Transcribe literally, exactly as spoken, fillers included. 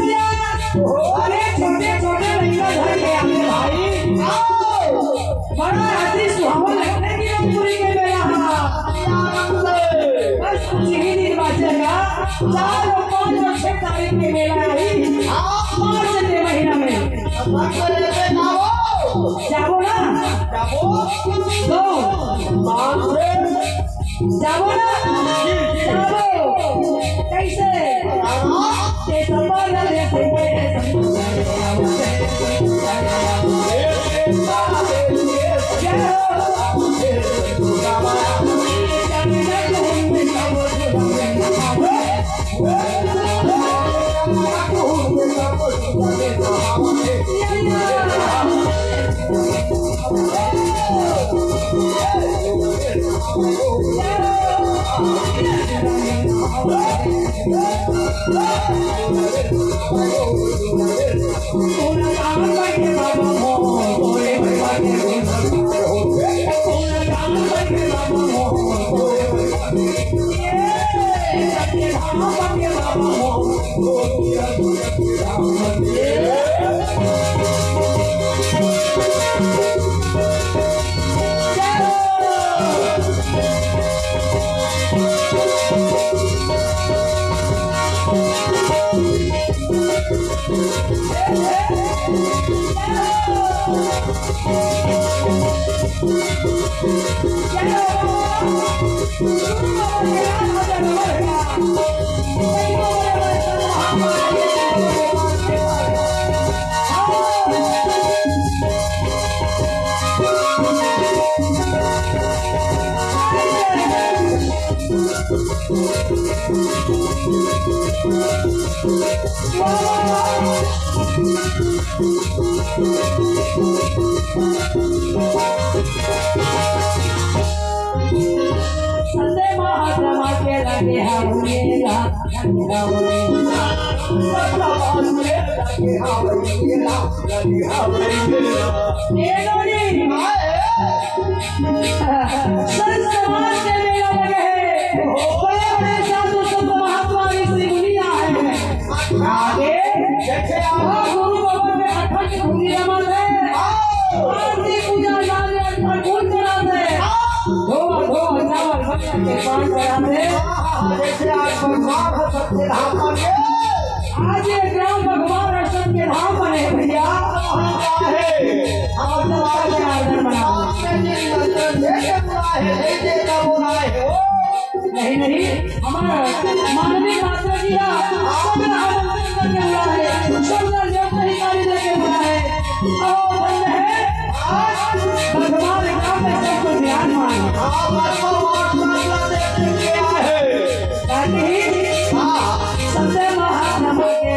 अरे छोटे छोटे लइका घर के आगे भाई, बड़ा अति सुहावन लगथे कि रंगपुरी के मेला ह। बस कुछ ही दिन बाँचे गा, चार अउ पाँच अउ छह तारीख के मेला आही, मार्च के महीना में। जाबो ना? जाबो। तो जाबो ना? जाबो। कइसे? संते महात्मा के लगे हवै मेला, लगे हवै मेला, लगे हवै मेला, लगे हवै मेला। ये लोग संत समाज के मेला लगे हैं। बड़े बड़े साधु संत महात्मा ऋषि मुनि आए हैं। आगे जैसे आप गुरु बाबा के अखंड भूमि रमन है। आरती पूजा नारियल अर्पण फूल चढ़ाते हैं। धोआ धोआ चावल बनिया के पान चढ़ाते हैं। जैसे आज भगवान है सत्य धाम बन गए। आज ये ग्राम भगवान है सत्य धाम बने भैया। हमारे समाज के आर्जन बना। नहीं, नहीं, हमारा माननीय माता जी का सगला आमंत्रण करके बुलाए, सगला जवाबदारी लेके बुलाए। और बंद है, आज भगवान का मैं सबको ध्यान मांगे। ताकि संत महात्मा के